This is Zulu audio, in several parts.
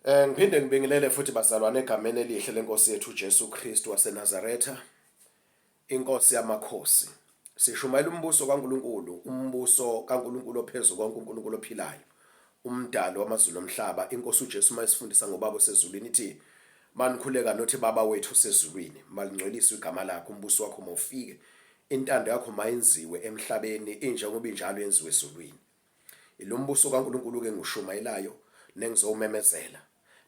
Ngiphinde ngibingelele futhi bazalwane egameni elihle lenkosi yethu uJesu Kristu waseNazaretha, inkosi yamakhosi. Sishumayela umbuso kaNkulunkulu, umbuso kaNkulunkulu ophezu konke, uNkulunkulu ophilayo, umdali wamazulu nomhlaba. Inkosi uJesu uma isifundisa ngobaba osezulwini ithi, manikhuleka nothi Baba wethu osezulwini, malingcweliswe igama lakho, umbuso wakho mawufike, intando yakho mayenziwe emhlabeni injengoba injalo yenziwe ezulwini. Ilombuso kaNkulunkulu ke engiwushumayelayo nengizowumemezela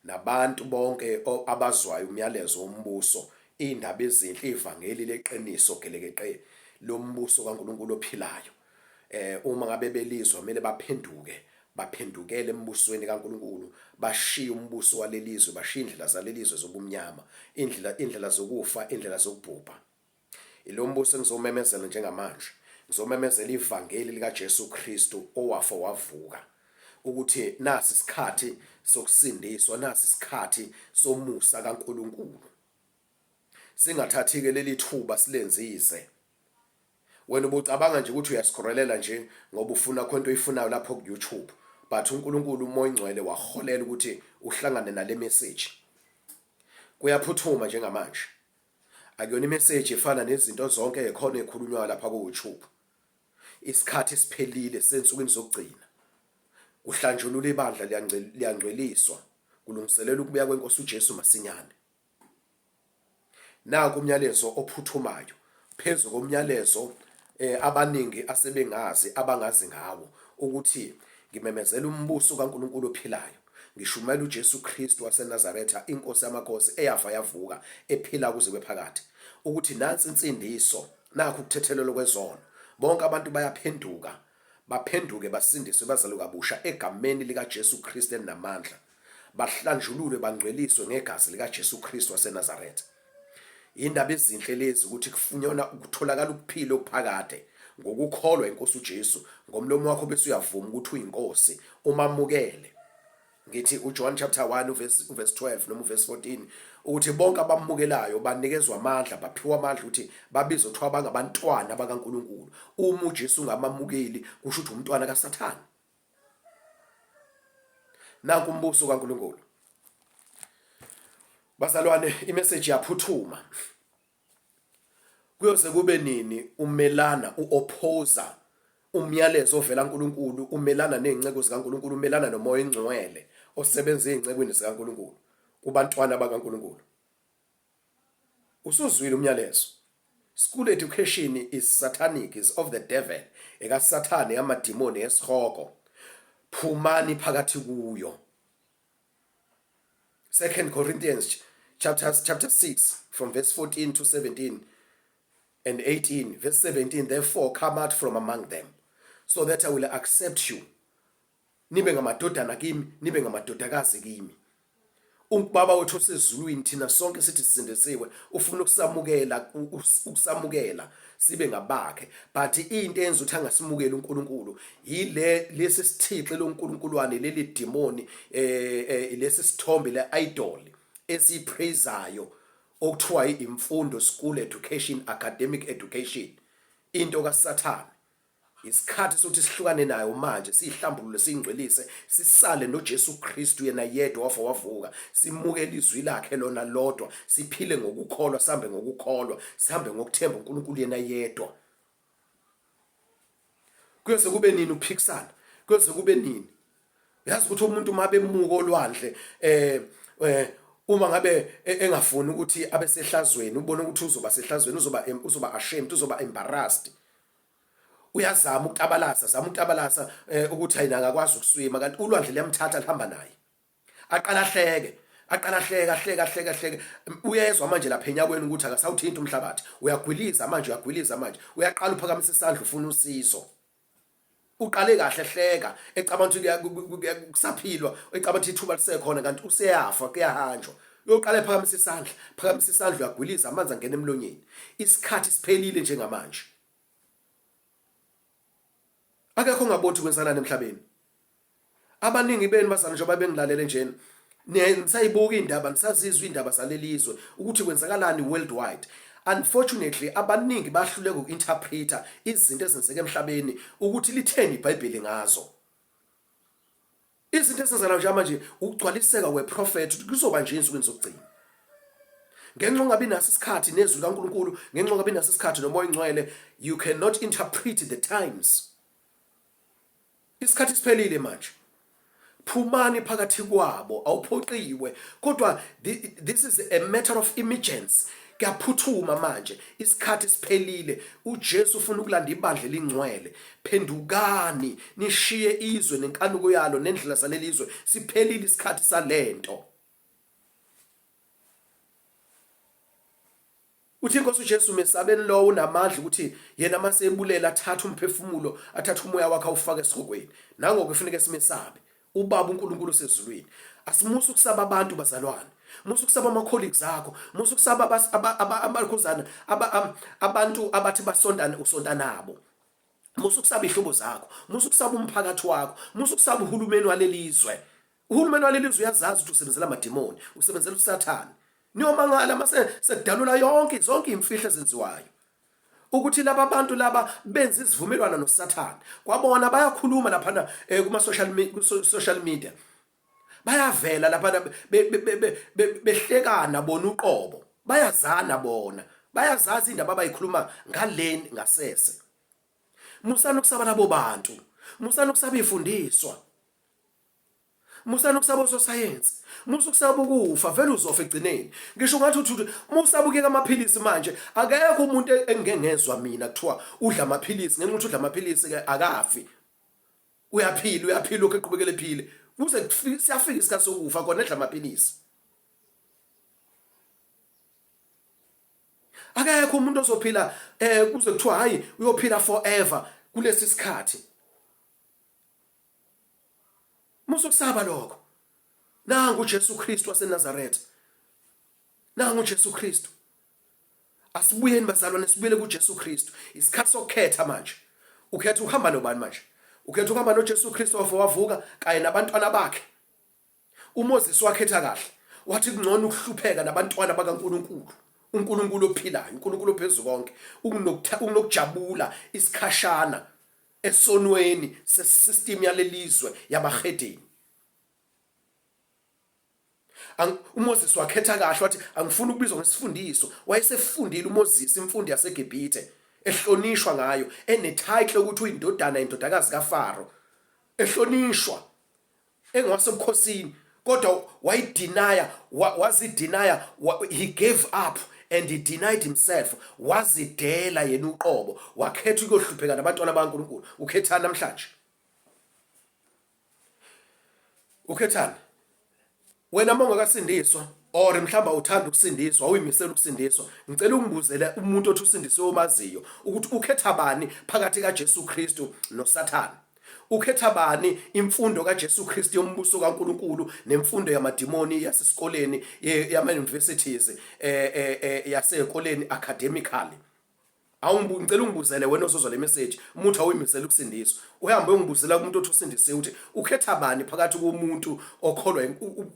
nabantu bonke abazwayo umyalezo wombuso, indaba ezinhle, ivangeli leqiniso gelekeqe lombuso kaNkulunkulu ophilayo. Uma ngabe belizwa kumele baphenduke, baphendukele embusweni kaNkulunkulu, bashiye umbuso walelizwe, bashiye indlela zalelizwe zobumnyama, indlela indlela zokufa, indlela zokubhubha. Ilombuso engizowumemezela njengamanje. Ngizomemezela ivangeli likaJesu Kristu owafa wavuka. Ukuthi nasi isikhathi sokusindiswa, nasi isikhathi somusa kaNkulunkulu. Singathathi-ke leli thuba silenzize. Wena ubucabanga nje ukuthi uyascrollela nje ngoba ufuna khona into oyifunayo lapho ku-YouTube. But uNkulunkulu uMoya oNgcwele waholela ukuthi uhlangane nale message. Kuyaphuthuma njengamanje. Akuyona imeseji efana nezinto zonke ekhona ekhulunywayo lapha ku-YouTube. Isikhathi siphelile sensukwini zokugcina. Kuhlanjululwa ibandla liyangcweliswa kulungiselelwa ukubuya kweNkosi uJesu masinyane. Naku umyalezo ophuthumayo phezu komyalezo abaningi asebengazi abangazi ngawo ukuthi ngimemezela umbuso kaNkulunkulu ophilayo. Ngishumayela uJesu Kristu waseNazaretha, iNkosi yamakhosi, eyafa yavuka, ephila kuze kube phakade. Ukuthi nansi insindiso, nakhu ukuthethelelwa kwezono. Bonke abantu bayaphenduka, baphenduke basindiswe bazalwe kabusha egameni likaJesu Kristu elinamandla, bahlanjululwe bangcweliswe ngegazi likaJesu Kristu waseNazaretha. Indaba ezinhle lezi ukuthi kufunyanwa kutholakala ukuphila okuphakade ngokukholwa inkosi uJesu ngomlomo wakho bese uyavuma ukuthi uyinkosi umamukele. Ngithi uJohn chapter 1 uverse 12 noma uverse 14 ukuthi bonke abamukelayo banikezwa amandla, baphiwa amandla ukuthi babizwe kuthiwa bangabantwana bakaNkulunkulu. Uma uJesu ungamamukeli kusho ukuthi umntwana kaSathane. Nanku umbuso kaNkulunkulu. Bazalwane, imessage yaphuthuma. Kuyoze kube nini umelana uopposer umyalezo ovela kuNkulunkulu, umelana nezinceku zikaNkulunkulu, umelana noMoya oNgcwele osebenza ezincekwini zikaNkulunkulu kubantwana bakaNkulunkulu? Usuzwile umyalezo. School education is satanic, is of the devil. Ekasathane yamadimoni esihogo. Phumani phakathi kuyo. 2 Corinthians chapter 6 from verse 14 to 17 and 18. Verse 17, therefore come out from among them so that I will accept you. Nibe ngamadodana kimi, nibe ngamadodakazi kimi. UBaba wethu osezulwini thina sonke sithi sisindisiwe, ufuna ukusamukela, ukusamukela sibe ngabakhe. But into eyenza ukuthi angasimukeli uNkulunkulu yile lesi sithixo loNkulunkulwane, leli demoni, lesi sithombe le idol esiyipraiseayo okuthiwa imfundo, school education, academic education, into kaSathane. Isikhathi sokuthi sihlukane nayo manje, siyihlambulule, siyingcwelise, sisale noJesu Kristu yena yedwa wafa wavuka, simukele izwi lakhe lona lodwa, siphile ngokukholwa, sihambe ngokukholwa, sihambe ngokuthemba uNkulunkulu yena yedwa. Kuyoze kube nini uphikisana? Kuyoze kube nini? Uyazi ukuthi umuntu uma bemuka olwandle uma ngabe engafuni ukuthi abe sehlazweni, ubona ukuthi uzoba sehlazweni, uzoba ashamed, uzoba embarrassed. Uyazama ukutabalasa, zama ukutabalasa ukuthi ayina akakwazi ukuswima, kanti ulwandle liyamthatha lihamba naye. Aqala ahleke, aqala ahleke, ahleke, ahleke, ahleke. Uyezwa manje lapha enyakweni ukuthi akasawuthinti umhlabathi. Uyagwiliza manje, uyagwiliza manje. Uyaqala uphakamisa isandla ufuna usizo. Uqale kahle ehleka, ecabanga ukuthi kusaphilwa, ecabanga ukuthi ithuba lisekhona kanti useyafa, kuyahanjwa. Uyoqala ephakamisa isandla, phakamisa isandla uyagwiliza amanzi angena emlonyeni. Isikhathi siphelile njengamanje. Akekho ongaboni ukuthi kwenzakalani emhlabeni. Abaningi benu bazalwane njengoba bengilalele njena, nisayibuka indaba, nisazizwa indaba zalelizwe ukuthi kwenzakalani worldwide. Unfortunately abaningi bahluleka uku-interpreter izinto ezenzeka emhlabeni ukuthi litheni iBhayibheli ngazo. Izinto esenzakalayo njengamanje ukugcwaliseka kweprofethi kuzoba nje ensukwini zokugcina. Ngenxa ongabi naso isikhathi nezwi likaNkulunkulu, ngenxa ongabi naso isikhathi noMoya oNgcwele, you cannot interpret the times. Isikhathi siphelile manje. Phumani phakathi kwabo, awuphoqiwe. Kodwa this is a matter of emergency. Kuyaphuthuma manje, isikhathi siphelile. UJesu ufuna ukulanda ibandla elingcwele. Phendukani, nishiye izwe nenkanuko yalo nendlela zalelizwe. Siphelile isikhathi salento. Uthi inkosi uJesu mesabeni lowo unamandla ukuthi yena masebulela athathe umphefumulo athathe umoya wakhe awufake esihogweni. Nangoke kufuneka simesabe uBaba uNkulunkulu osezulwini. Asimusa ukusaba abantu bazalwane. Musa ukusaba ama colleagues akho, musa ukusaba abakhuzana abantu abathi basontana usonta nabo. Musa ukusaba ihlobo zakho, musa ukusaba umphakathi wakho, musa ukusaba uhulumeni walelizwe. Uhulumeni waleli zwe uyazazi ukuthi usebenzela amadimoni, usebenzela uSathane. Niyomangala mase sekudalula yonke zonke imfihlo ezenziwayo. Ukuthi laba bantu laba benza izivumelwano noSathane. Kwabona bayakhuluma laphana eh, kuma social social media. Bayavela laphana behlekana bona uqobo. Bayazana bona. Bayazazi indaba abayikhuluma ngaleni ngasese. Musani ukusaba labo bantu. Musani ukusaba ifundiswa. Musani ukusaba ososayensi. Musa ukusaba ukufa, vele uzofa ekugcineni. Ngisho ngathi uthi musa ukuyeka amaphilisi manje, akekho umuntu engike ngezwa mina kuthiwa udla amaphilisi, ngenxa ukuthi udla amaphilisi ke akafi. Uyaphila, uyaphila lokho eqhubekele ephile. Kuze siyafika isikhathi sokufa khona edla amaphilisi. Akekho umuntu ozophila eh kuze kuthiwa hayi uyophila forever kulesi sikhathi. Musa ukusaba lokho. Nangu uJesu Kristu waseNazaretha. Nangu uJesu Kristu. Asibuyeni bazalwane sibuyele kuJesu Kristu. Isikhathi sokukhetha manje. Ukhetha ukuhamba nobani manje? Ukhetha ukuhamba noJesu Kristu wavuka kanye nabantwana bakhe. UMoses wakhetha kahle. Wathi kungcono ukuhlupheka nabantwana bakaNkulunkulu. uNkulunkulu ophilayo, uNkulunkulu ophezukonke, ukunokujabula isikhashana esonweni sesystem yalelizwe yabahedeni. UMoses wakhetha kahle wathi angifuni ukubizwa ngesifundiso. Wayesefundile uMoses imfundo yaseGibhithe ehlonishwa ngayo, enetitle ukuthi uyindodana indodakazi kaFaro, ehlonishwa engowasebukhosini kodwa wayidinaya wazidinaya he gave up and he denied himself wazidela yena uqobo wakhetha ukuyohlupheka nabantwana bakaNkulunkulu ukhethani namhlanje ukhethani wena uma ungakasindiswa or mhlawumbe awuthanda ukusindiswa awuyimisela ukusindiswa ngicela ungibuzele umuntu othi usindisiwe omaziyo ukuthi ukhetha bani phakathi kaJesu Kristu noSathane Ukhetha bani imfundo kaJesu Kristu yombuso kaNkulunkulu nemfundo yamadimoni yasesikoleni yama-universities eh, eh, eh, yasezikoleni academically? Awungibu ngicela ungibuzele wena ozozwa le message umuntu awuyimisela ukusindiswa. Uhambe uyongibuzela kumuntu othi usindisiwe ukuthi ukhetha bani phakathi komuntu okholwa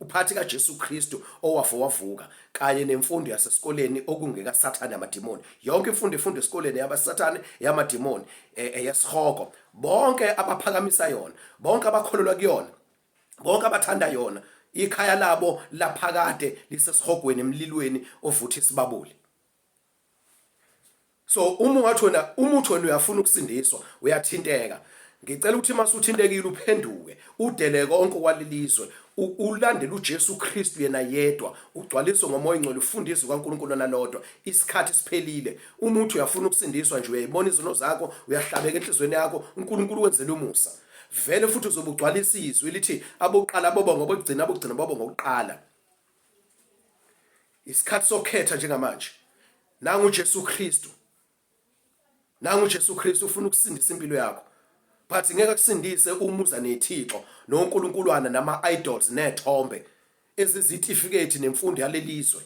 uphathi kaJesu Kristu owafa wavuka kanye nemfundo yasesikoleni okungeka Sathane yamadimoni. Yonke imfundo efundwa esikoleni yabasathane yamadimoni eyesihogo. Bonke abaphakamisa yona, bonke abakholelwa kuyona, bonke abathanda yona, ikhaya labo laphakade lisesihogweni emlilweni ovutha isibabuli. So uma ungathi wena uma uthi wena uyafuna ukusindiswa uyathinteka ngicela ukuthi uma usuthintekile uphenduke udele konke okwalelizwe ulandele uJesu Kristu yena yedwa ugcwaliswe ngomoya ongcwele ufundiswe kaNkulunkulu nalodwa isikhathi siphelile uma uthi uyafuna ukusindiswa nje uyayibona izono zakho uyahlabeka enhlizweni yakho uNkulunkulu wenzela umusa vele futhi uzobe ugcwalisa izwi lithi abokuqala bobo ngobokugcina abokugcina bobo ngokuqala Isikhathi sokhetha njengamanje. Nangu uJesu Kristu. Nangu uJesu Kristu ufuna ukusindisa impilo yakho. But ngeke akusindise uma uza nethixo noNkulunkulwana nama idols nethombe ezizitifiketi nemfundo yalelizwe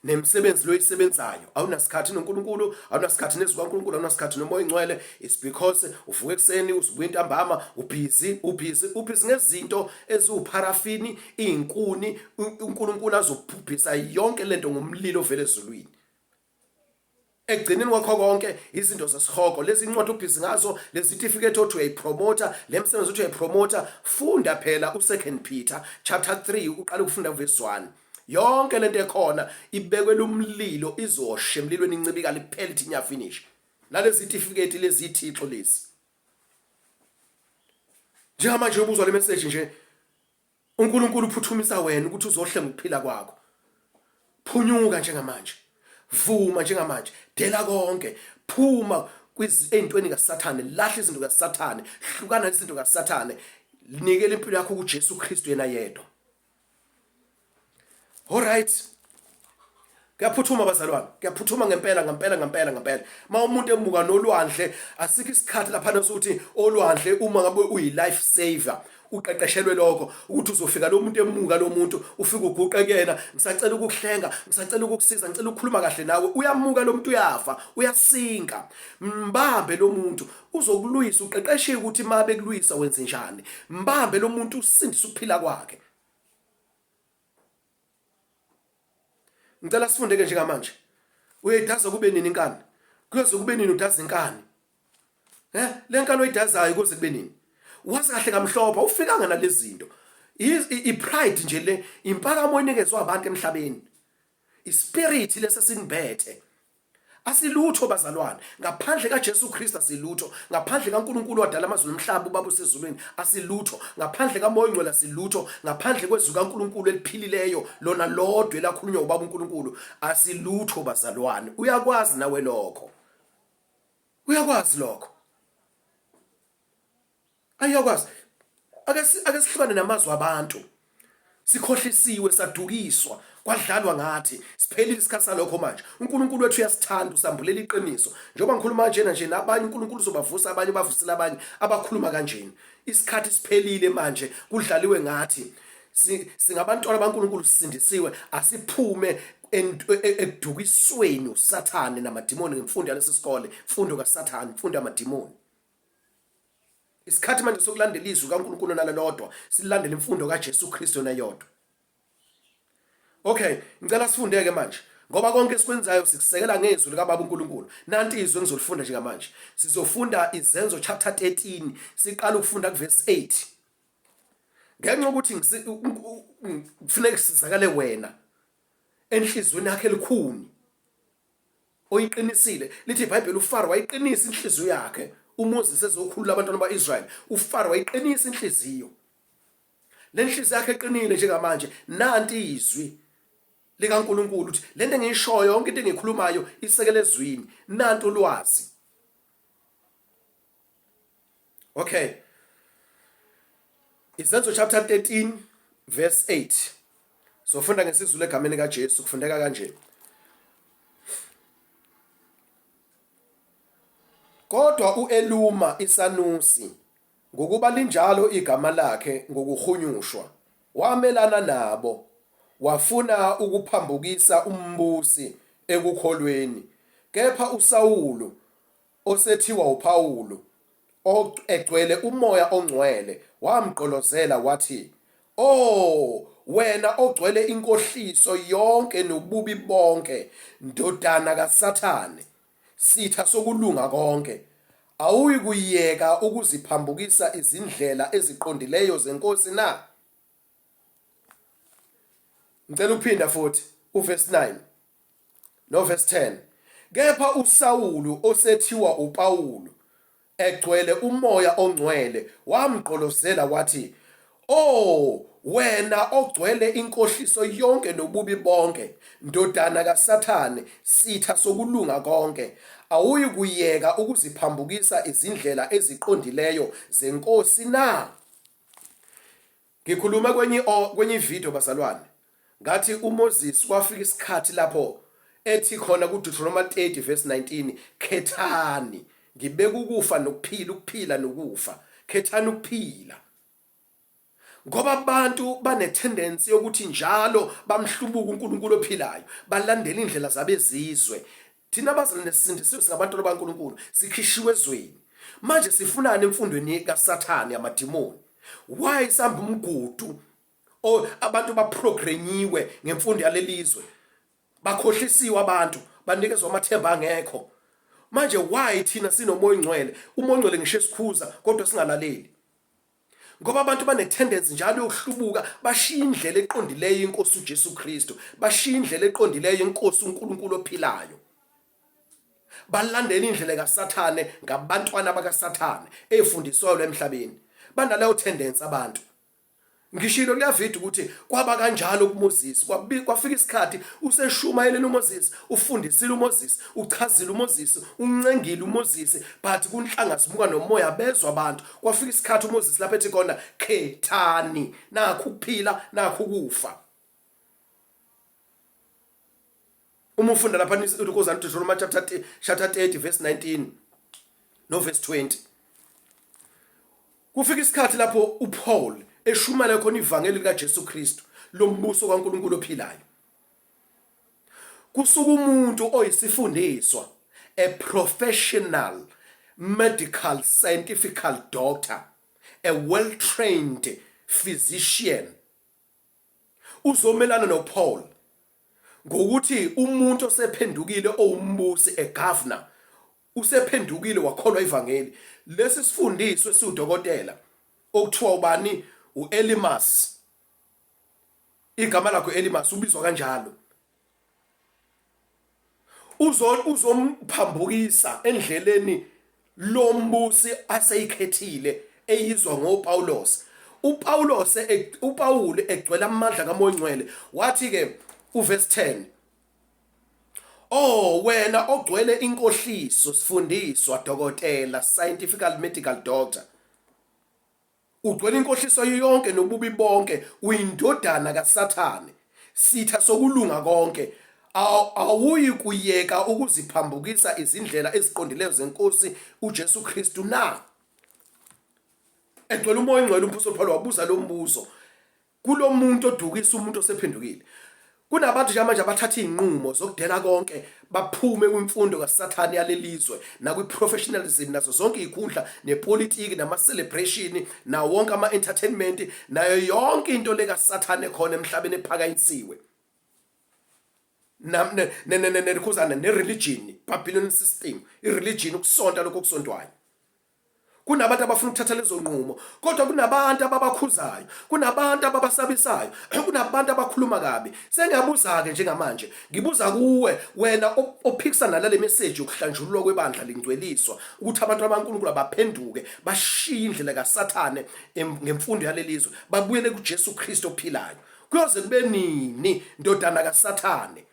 nemisebenzi loyisebenzayo awunasikhathi noNkulunkulu awunasikhathi nezwi kaNkulunkulu awunasikhathi noMoya oNgcwele it's because uvuka ekuseni uzubuya intambama ubhizi ubhizi ubhizi ngezinto eziwupharafini izinkuni uNkulunkulu azobhubhisa yonke lento ngomlilo ovela ezulwini. Ekugcineni kwakho konke izinto zesihogo lezi incwadi ubhizi ngazo lezi certificate othi uyayipromota le msebenzi othi uyayipromota funda phela u2 Peter chapter 3 uqala ukufunda verse 1 yonke lento ekhona ibekwe lumlilo izosha emlilweni incibika liphela ithi nya finish nalezi certificate lezi ithixo lezi njengamanje ubuzwa le message nje uNkulunkulu uphuthumisa wena ukuthi uzohlenga ukuphila kwakho. Phunyuka njengamanje. Vuma njengamanje. Dela konke. Phuma ey'ntweni kaSathane, lahla izinto kaSathane, hlukana nezinto kaSathane, nikela impilo yakho kuJesu Kristu yena yedwa. All right. Kuyaphuthuma bazalwane, kuyaphuthuma ngempela ngempela ngempela ngempela. Ma umuntu emuka nolwandle, asikho isikhathi lapha sokuthi olwandle uma ngabe uyi life saver uqeqeshelwe lokho ukuthi uzofika lo muntu emuka lo muntu ufike uguqe kuyena ngisacela ukukuhlenga ngisacela ukukusiza ngicela ukukhuluma kahle nawe uyamuka lo muntu uyafa uyasinka mbambe lo muntu uzokulwisa uqeqeshiwe ukuthi uma bekulwisa wenze njani mbambe lo muntu usindise ukuphila kwakhe Ngicela sifunde ke njengamanje. Uyayidaza kube nini inkani? Kuyoze kube nini udaza inkani? Eh, le nkani oyidazayo kuze kube nini? Wazi kahle kamhlophe awufikanga nalezi zinto. I-pride nje le impakamo enikezwa abantu emhlabeni. Ispirit lesesinibethe. Asilutho bazalwane, ngaphandle kaJesu Kristu asilutho, ngaphandle kaNkulunkulu wadala amazulu nomhlaba uBaba osezulwini asilutho, ngaphandle kaMoya oNgcwele asilutho, ngaphandle kwezwi kaNkulunkulu eliphilileyo lona lodwa elakhulunywa uBaba uNkulunkulu asilutho bazalwane. Uyakwazi nawe lokho. Uyakwazi lokho. Ayakwazi. Ake ake sihlukane namazwi abantu. Sikhohlisiwe sadukiswa kwadlalwa ngathi siphelile isikhathi salokho manje. uNkulunkulu wethu uyasithanda usambulela iqiniso. Njengoba ngikhuluma kanjena nje nabanye uNkulunkulu uzobavusa abanye bavusile abanye abakhuluma kanjena. Isikhathi siphelile manje kudlaliwe ngathi. Singabantwana baNkulunkulu sisindisiwe asiphume ekudukisweni uSathane namadimoni ngemfundo yalesi sikole, imfundo kaSathane, imfundo yamadimoni. Isikhathi manje sokulandela izwi kaNkulunkulu nalelodwa, silandele imfundo kaJesu Kristu yona yodwa. Okay, ngicela sifundeke manje ngoba konke esikwenzayo sikusekela ngezwi likaBaba uNkulunkulu. Nanti izwi engizolifunda njengamanje. Sizofunda Izenzo chapter 13, siqala ukufunda kuverse 8. Ngenxa yokuthi kufuneka sizakale wena enhlizweni yakhe elikhuni oyiqinisile lithi iBhayibheli uFaro wayiqinisa inhliziyo yakhe uMoses ezokhulula abantwana ba-Israyeli uFaro wayiqinisa inhliziyo le nhliziyo yakhe eqinile njengamanje nanti izwi likaNkulunkulu ukuthi lento engiyishoyo yonke into engiyikhulumayo isekele ezwini nanti ulwazi okay Izenzo chapter 13 verse 8 Sofunda ngesiZulu egameni kaJesu kufundeka kanje Kodwa uEluma isanusi ngokuba linjalo igama lakhe ngokuhunyushwa wamelana nabo wafuna ukuphambukisa umbusi ekukholweni kepha uSawulu osethiwa uPawulu, egcwele uMoya oNgcwele, wamgqolozela wathi, O, wena ogcwele inkohliso yonke nobubi bonke, ndodana kaSathane, sitha sokulunga konke, awuyikuyeka ukuziphambukisa izindlela eziqondileyo zeNkosi na? Ngicela ukuphinda futhi uverse 9 noverse 10. Kepha uSawulu osethiwa uPawulu egcwele uMoya oNgcwele wamgqolozela wathi, O wena ogcwele inkohliso yonke nobubi bonke, ndodana kaSathane, sitha sokulunga konke, awuyikuyeka ukuziphambukisa izindlela eziqondileyo zeNkosi na? Ngikhulume kwenye kwenye ivideo bazalwane ngathi uMoses kwafika isikhathi lapho ethi khona kuDeuteronomy 30 verse 19 khethani ngibeka ukufa nokuphila ukuphila nokufa khethani ukuphila ngoba abantu banetendency yokuthi njalo bamhlubuka uNkulunkulu ophilayo balandela indlela zabezizwe Thina abazalwane sisindisiwe singabantwana baNkulunkulu, sikhishiwe ezweni. Manje sifunani emfundweni kaSathane yamadimoni? Why sihamba umgudu o abantu baprogrammiwe ngemfundo yalelizwe? Bakhohlisiwe abantu, Banikezwa amathemba angekho. Manje why thina sinomoya ongcwele, umoya ongcwele ngisho esikhuza kodwa singalaleli? Ngoba abantu bane-tendency njalo yokuhlubuka, bashiya indlela eqondileyo inkosi uJesu Kristu, bashiya indlela eqondileyo inkosi uNkulunkulu ophilayo. Balandela indlela kaSathane ngabantwana bakaSathane efundiswayo emhlabeni. Banaleyo tendency abantu. Ngishilo kuleya video ukuthi kwaba kanjalo kuMoses, kwafika isikhathi useshumayelele uMoses, ufundisile uMoses, uchazile uMoses, uncengile uMoses, but kunhlanga simuka nomoya bezwa abantu. Kwafika isikhathi uMoses lapho ethi khona khethani, nakho ukuphila, nakho ukufa. Uma ufunda lapha uLukozana Deuteronomy chapter 30 verse 19 no verse 20. Kufika isikhathi lapho uPaul eshumayela khona ivangeli likaJesu Kristu lombuso kaNkulunkulu ophilayo. Kusuka umuntu oyisifundiswa, a professional medical scientifical doctor, a well-trained physician, uzomelana noPaul ngokuthi umuntu osephendukile owumbusi, a governor, usephendukile wakholwa ivangeli. Lesi sifundiswa esiwudokotela okuthiwa ubani, uElimas, igama lakhe uElimas, ubizwa kanjalo, uzomphambukisa endleleni lombusi aseyikhethile eyizwa ngoPawulos. UPawulos uPawulu egcwele amandla kaMoya oNgcwele wathi ke uverse 10, Oh wena ogcwele inkohliso sifundiswa dokotela scientific medical doctor, ugcwele inkohliso yonke nobubi bonke, uyindodana kaSathane, sitha sokulunga konke, awuyi kuyeka ukuziphambukisa izindlela eziqondileyo zeNkosi uJesu Kristu na? Egcwele uMoya oNgcwele umphostoli Paul wabuza lo mbuzo kulomuntu odukisa umuntu osephendukile. Kunabantu njengamanje abathatha izinqumo zokudela konke baphume kwimfundo kaSathane yalelizwe nakwi-professionalism nazo zonke izikhundla nepolitiki nama-celebration nawo wonke ama-entertainment nayo yonke into le kaSathane khona emhlabeni ephakanyisiwe nekhuzana ne-religion, Babylon system, i-religion, ukusonta lokho okusontwayo. Kunabantu abafuna ukuthatha lezo nqumo, kodwa kunabantu ababakhuzayo, kunabantu ababasabisayo, kunabantu abakhuluma kabi. Sengiyabuza-ke njengamanje, ngibuza kuwe wena ophikisana nalale message yokuhlanjululwa kwebandla lingcweliswa, ukuthi abantu abankulunkulu abaphenduke, bashiye indlela kaSathane ngemfundo yalelizwe, babuyele kuJesu Kristu ophilayo. Kuyoze kube nini, ndodana kaSathane?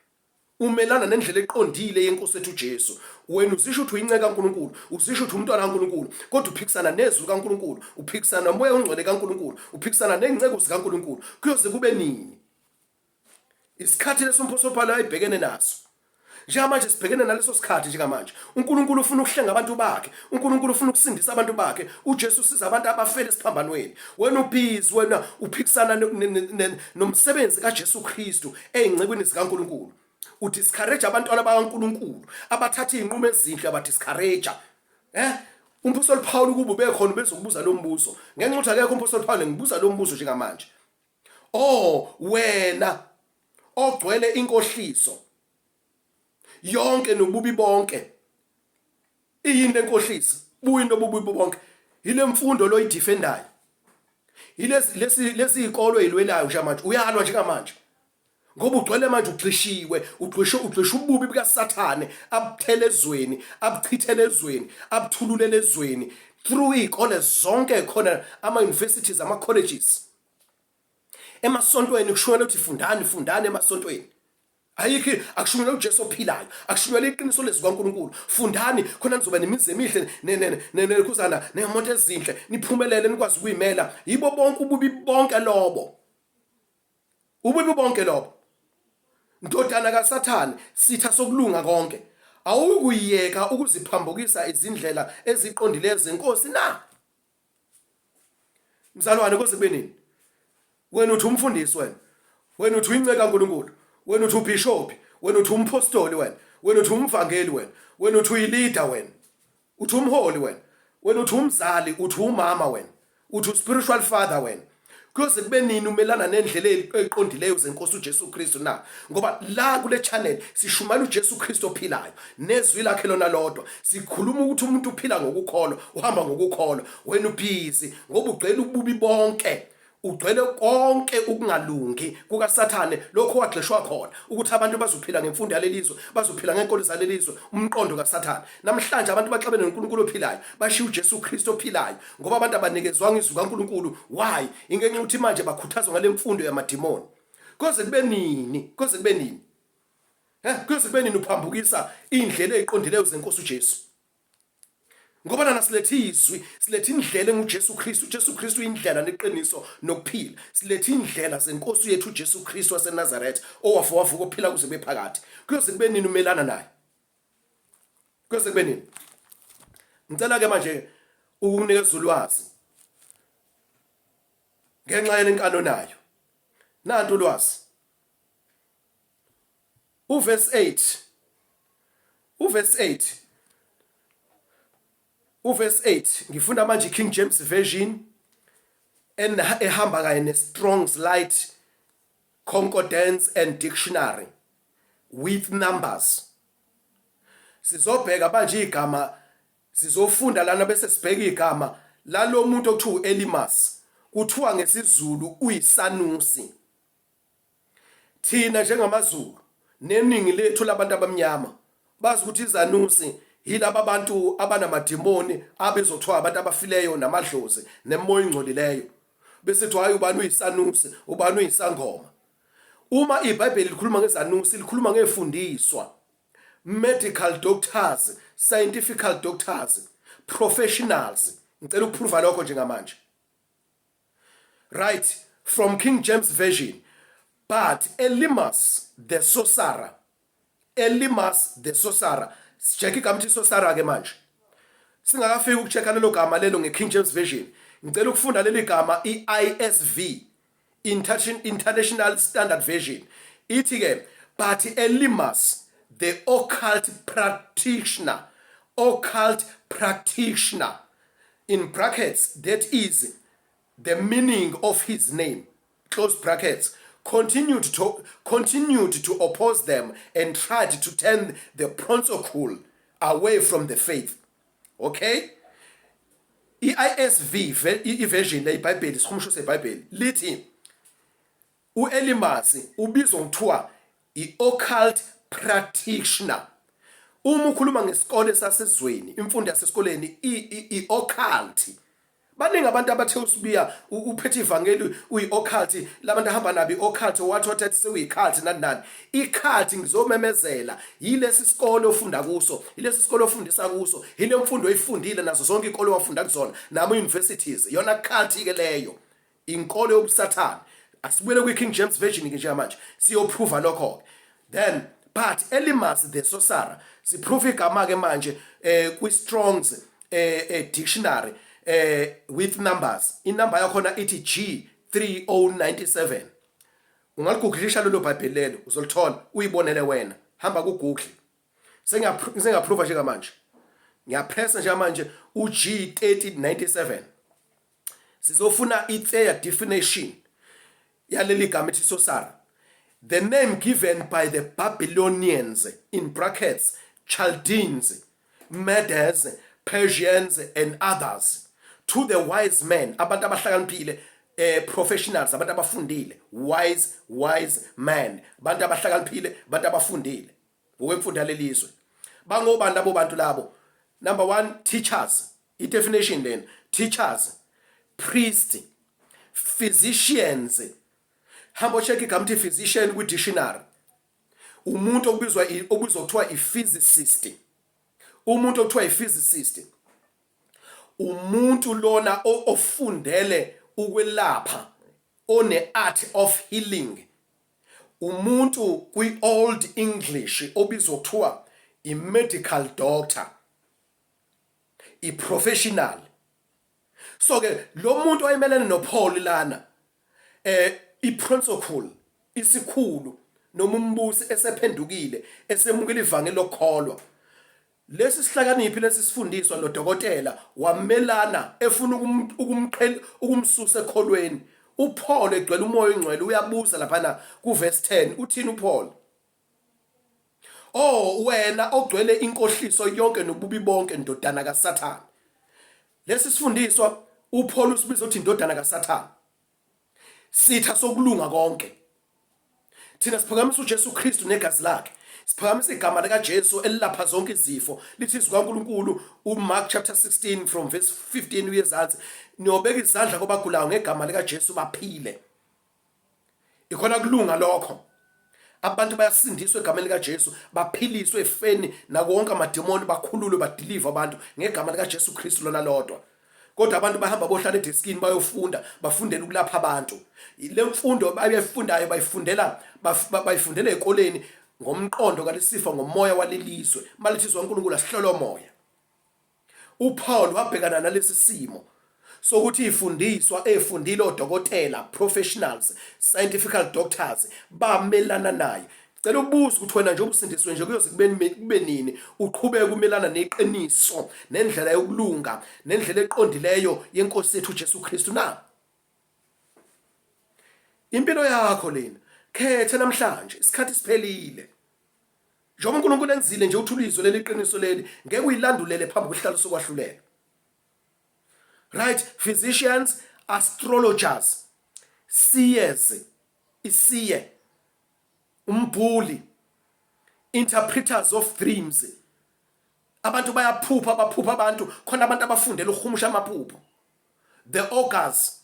Umelana nendlela eqondile yeNkosi ethu uJesu. Wena uzisho ukuthi uyinceka kaNkulunkulu, uzisho ukuthi umntwana kaNkulunkulu, kodwa uphikisana nezwi likaNkulunkulu, uphikisana noMoya oNgcwele kaNkulunkulu, uphikisana nezinceku zikaNkulunkulu. Kuyoze kube nini? Isikhathi leso umphostoli Pawulu ayebhekene naso. Njengamanje sibhekene naleso sikhathi njengamanje. uNkulunkulu ufuna ukuhlenga abantu bakhe. uNkulunkulu ufuna ukusindisa abantu bakhe. uJesu usiza abantu abafele esiphambanweni. Wena ubhizi, wena uphikisana nomsebenzi kaJesu Kristu ezincekwini zikaNkulunkulu. Udiscourage abantwana bakaNkulunkulu abathatha izinqumo ezinhle, abadiscourage. Eh? Umphostoli Paul ukuba ubekhona ubezokubuza lo mbuzo. Ngenxa ukuthi akekho umphostoli Paul ngibuza lo mbuzo njengamanje. Oh wena ogcwele inkohliso yonke nobubi bonke, iyini lenkohliso? Buyini lobubi bonke? Yile mfundo loyidefendayo, yilesi lesi lesi ikolo ezilwelayo njengamanje. Uyalwa njengamanje ngoba ugcwele manje, ugxishiwe, ugxishe ugxishe ububi bukaSathane abuthele ezweni, abuchithele ezweni, abuthululele ezweni through izikole zonke khona, ama universities, ama colleges, emasontweni kushunyelwa ukuthi fundani, fundani emasontweni. Ayikho, akushunyelwa uJesu ophilayo, akushunyelwa iqiniso lezwi kaNkulunkulu. Fundani khona nizoba nemizi emihle nekhuzana nemoto ezinhle, niphumelele, nikwazi ukuyimela. Yibo bonke ububi bonke lobo, ububi bonke lobo. Ndodana kaSathane, sitha sokulunga konke, awukuyeka ukuziphambukisa izindlela eziqondileyo zeNkosi na? Mzalwane, koze kube nini? Wena uthi umfundisi wena. Wena uthi uyinceka kaNkulunkulu. Wena uthi ubishop, wena uthi umpostoli wena. Wena uthi umvangeli wena. Wena uthi uyileader wena. Uthi umholi wena. Wena uthi umzali, uthi umama wena. Uthi spiritual father wena. Kuyoze kube nini umelana nendlela eqondileyo zenkosi uJesu Kristu na? Ngoba la kule channel sishumayela uJesu Kristu ophilayo nezwi lakhe lona lodwa. Sikhuluma ukuthi umuntu uphila ngokukholwa, uhamba ngokukholwa. Wena ubhizi ngoba ugcwele ububi bonke. Ugcwele konke ukungalungi kukaSathane lokho wagxishwa khona ukuthi abantu bazophila ngemfundo yalelizwe, bazophila ngenkolo zalelizwe, umqondo kaSathane. Namhlanje abantu baxabene noNkulunkulu ophilayo, bashiya uJesu Kristu ophilayo ngoba abantu abanikezwanga izwi kaNkulunkulu. Why? Ingenxa ukuthi manje bakhuthazwa ngale mfundo yamadimoni. Koze kube nini? Koze kube nini? Eh, kuyoze kube nini uphambukisa indlela eziqondileyo zenkosi uJesu? Ngoba lana silethe izwi, silethe indlela enguJesu Kristu. UJesu Kristu uyindlela neqiniso nokuphila. Silethe indlela zenkosi yethu uJesu Kristu waseNazaretha owafa wavuka ophila kuze kube phakade. Kuyoze kube nini umelana naye? Kuyoze kube nini? Ngicela ke manje ukukunikeza ulwazi ngenxa yalenkani onayo. Nantu ulwazi. Uverse 8. Uverse 8. Uverse 8 ngifunda manje King James Version ehamba kanye ne Strong's Light Concordance and Dictionary with numbers. Sizobheka manje igama sizofunda lana bese sibheka igama lalomuntu okuthiwa uElimas kuthiwa ngesiZulu uyisanusi. Thina njengamaZulu neningi lethu labantu abamnyama bazi ukuthi izanusi yilaba bantu abanamadimoni abizwa kuthiwa abantu abafileyo namadlozi nemoya ingcolileyo bese kuthiwa hayi ubani uyisanusi ubani uyisangoma. Uma iBhayibheli likhuluma ngezanusi likhuluma ngefundiswa medical doctors scientific doctors professionals. Ngicela ukuprova lokho njengamanje. Right, from King James Version. But Elymas the sorcerer, Elymas the sorcerer. Sicheck igama ukuthi sorcerer ke manje. Singakafiki ukuchecka lelo gama lelo ngeKing James Version. Ngicela ukufunda leli gama iISV, International Standard Version. Ithi ke but Elymas the occult practitioner, occult practitioner in brackets that is the meaning of his name close brackets continued to oppose them and tried to turn the proconsul away from the faith. Okay, i-ISV i-version leyiBhayibheli isihumusho seBhayibheli lithi uElimas ubizwa ngokuthiwa i-occult practitioner. Uma ukhuluma ngesikole sasezweni, imfundo yasesikoleni i-occult. Baningi abantu abathe uSibiya uphethe ivangeli uyi-occult, labantu ahamba nabo i-occult, wathi wathi sewuyi-cult nani nani. I-cult ngizomemezela yilesi sikole ofunda kuso, yilesi sikole ofundisa kuso, yile mfundo oyifundile nazo zonke iy'kole wafunda kuzona nama-universities, iyona cult-ke leyo. Inkolo yobusathane. Asibuyele kwi-King James Version ke njengamanje siyoprova lokho-ke. Then but Elymas the sorcerer, siprove igama-ke manje kwi-Strong's dictionary with numbers. Inamba yakhona ithi G3097. Ungaliguglisha lelo Bhayibheli lelo uzolithola uyibonele wena. Hamba ku-Google. Sengiyaprova njengamanje. Ngiyapressa njengamanje u-G3097. Sizofuna i-Thayer definition yaleli gama ethi sorcerer. The name given by the Babylonians in brackets Chaldeans, Medes, Persians and others to the wise men, abantu abahlakaniphile, professionals, abantu abafundile, wise men, abantu abahlakaniphile, abantu abafundile ngokwemfundo yalelizwe. Bangobani labo bantu labo? Number 1, teachers. I-definition lena, teachers, priest, physicians. Hamba check igama ukuthi physician kwi-dictionary. Umuntu okubizwa kuthiwa i-physicist. Umuntu okuthiwa i-physicist umuntu lona ofundele ukwelapha, one art of healing. Umuntu kwi-Old English obizwa kuthiwa i-medical doctor, i-professional. So ke lo muntu oyemelene noPaul lana, i-proconsul, isikhulu noma umbusi esephendukile esemukela ivangeli lokukholwa. Lesi sihlakaniphi lesi sifundiswa lo dokotela wamelana efuna ukumqhel ukumsusa ekholweni. UPaul egcwele umoya ongcwele uyabuza laphana kuverse 10 uthini uPaul? Oh wena ogcwele inkohliso yonke nobubi bonke ndodana kaSathane. Lesi sifundiswa uPaul usibiza ukuthi indodana kaSathane. Sitha sokulunga konke. Thina siphakamisa uJesu Kristu negazi lakhe. Siphakamisa igama likaJesu elilapha zonke izifo. Lithi izwi kaNkulunkulu uMark chapter 16 from verse 15 uye ezansi. Niyobeka izandla kwabagulayo ngegama likaJesu baphile. Ikhona kulunga lokho. Abantu bayasindiswa egameni likaJesu, baphiliswe efeni nakonke amademoni bakhululwe badilive abantu ngegama likaJesu Kristu lona lodwa. Kodwa abantu bahamba bohlala edeskini bayofunda, bafundela ukulapha abantu. Le mfundo abayifundayo bayifundela bayifundela ezikoleni ngomqondo kalisifa ngomoya walelizwe. Malithi izwi kaNkulunkulu asihlolwa moya. UPaul wabhekana nalesi simo sokuthi ifundiswa efundile odokotela professionals scientific doctors bamelana naye cela ukubuza ukuthi wena nje ubusindiswe nje kuyoze kube nini uqhubeke umelana neqiniso nendlela yokulunga nendlela eqondileyo yenkosi yethu uJesu Kristu na impilo yakho lena khetha namhlanje isikhathi siphelile Njengoba uNkulunkulu enzile nje uthula izwi leli qiniso leli ngeke uyilandulele phambi kwesihlalo sokwahlulela. Right, physicians, astrologers, seers, isiye, umbhuli, interpreters of dreams. Abantu bayaphupha baphupha abantu khona abantu abafundela ukuhumusha amaphupho. The augurs,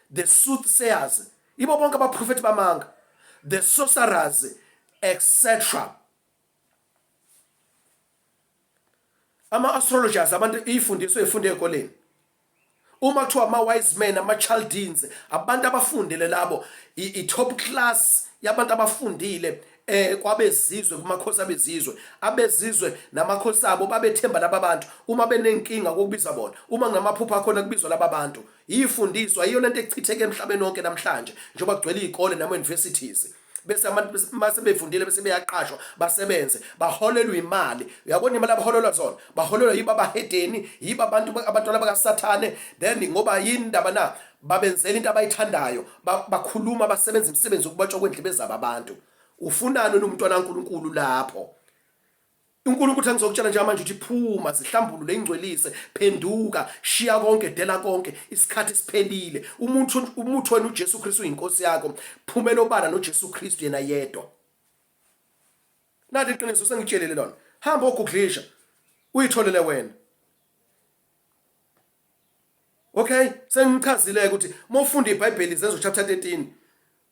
the soothsayers, ibo bonke abaprofethi bamanga, the sorcerers, etc. Ama-astrologers abantu ifundiso efunde ezikoleni. Uma kuthiwa ama-wise men, ama-chaldeans, abantu abafundile labo, i-top class yabantu abafundile eh kwabezizwe kumakhosi abezizwe abezizwe namakhosi abo babethemba laba bantu uma benenkinga kokubiza bona uma kunamaphupho akhona kubizwa laba bantu yifundiswa yiyo lento echitheke emhlabeni wonke namhlanje njengoba kugcwele izikole nama universities bese abantu mase befundile bese beyaqashwa basebenze baholelwa imali uyabona imali abaholelwa zona baholelwa yiba abahedeni yiba abantu abantwana bakaSathane then ngoba yini indaba na babenzela into abayithandayo bakhuluma basebenza imisebenzi yokubatshwa kwendlebe zabo abantu ufunani wena umntwana kaNkulunkulu lapho uNkulunkulu uthi angizokutshela njengamanje ukuthi phuma zihlambulule ingcwelise phenduka shiya konke dela konke isikhathi siphelile umuntu umuthi wena uJesu Kristu uyinkosi yakho phumela obala noJesu Kristu yena yedwa nathi iqiniso sengitshelile lona hamba oguglisha uyitholele wena Okay, sengichazile ukuthi uma ufunda iBhayibheli Izenzo chapter 13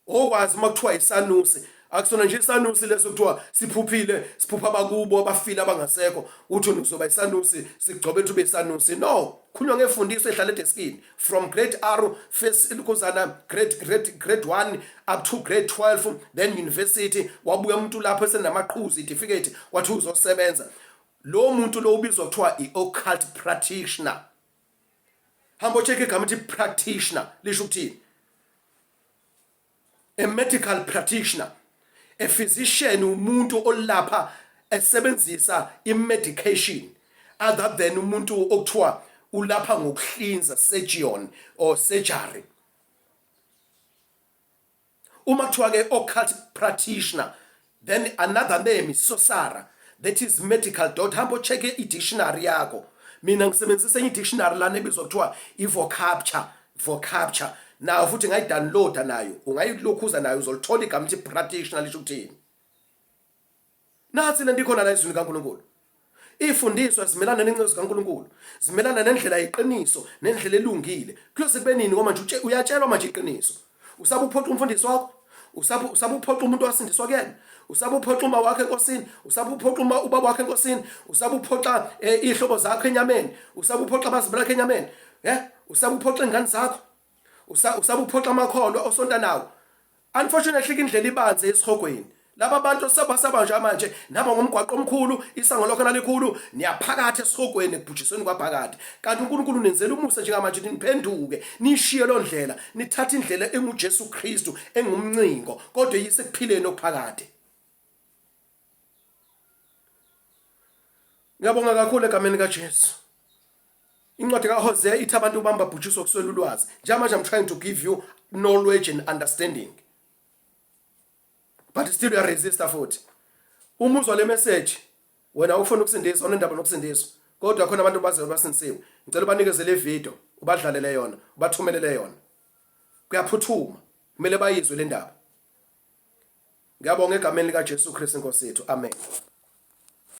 okwazi uma kuthiwa isanusi akusona nje isanusi leso kuthiwa siphuphile siphupha abakubo abafile abangasekho uthi uzoba isanusi sigcobe ube isanusi no khulunywa ngefundiso ehlala edeskini from grade R first ilukuzana grade grade grade 1 up to grade 12 then university wabuya umuntu lapho esenamaqhuzu certificate wathi uzosebenza Lo muntu lo ubizwa kuthiwa i-occult practitioner. Hamba check igama ukuthi practitioner lisho ukuthini. A medical practitioner, a physician umuntu olapha esebenzisa i-medication other than umuntu okuthiwa ulapha ngokuhlinza surgeon or surgery. Uma kuthiwa ke occult practitioner then another name is sorcerer that is medical dot hamba check i-dictionary yakho mina ngisebenzisa enye i-dictionary lana ebizwa kuthiwa i-vocapture vocapture nayo futhi ngayidownloada nayo ungayilokhuza nayo uzolithola igama lithi practitioner lisho ukuthini Nathi lento ikhona la ezwini kaNkulunkulu. Ifundiswa zimelana nencezu kaNkulunkulu, zimelana nendlela yeqiniso nendlela elungile. Kuyoze kube nini ngoba nje uyatshelwa manje iqiniso. Usaba uphoxa umfundisi wakho, usaba usaba uphoxa umuntu wasindiswa kuyena, usaba uphoxa uma wakhe enkosini, usaba uphoxa uma ubaba wakhe enkosini, usaba uphoxa eh, izihlobo zakho enyameni, usaba uphoxa abazali bakho enyameni, eh? Usaba uphoxa ingane zakho. Usaba uphoxa amakholwa osonta nawo. Unfortunately indlela ibanzi esihogweni. Laba bantu osabasabanjwa manje nabo ngomgwaqo omkhulu isango lokho nalikhulu niyaphakathi esihogweni ekubhujisweni kwaphakade. Kanti uNkulunkulu nenzela umusa njengamanje ukuthi niphenduke nishiye lo ndlela nithathe indlela enguJesu Kristu engumncingo kodwa eyise ekuphileni okuphakade. Ngiyabonga kakhulu egameni kaJesu. Incwadi kaHosea ithi abantu bami babhujiswa kuswela ulwazi. Njengamanje I'm trying to give you knowledge and understanding, but still uyaresista futhi. Uma uzwa le message, wena ufuna ukusindiswa, unendaba nokusindiswa, kodwa khona abantu baze basindisiwe, ngicela ubanikeze le video, ubadlalele yona, ubathumelele yona. Kuyaphuthuma, kumele bayizwe le ndaba. Ngiyabonga egameni likaJesu Kristu inkosi yethu. Amen.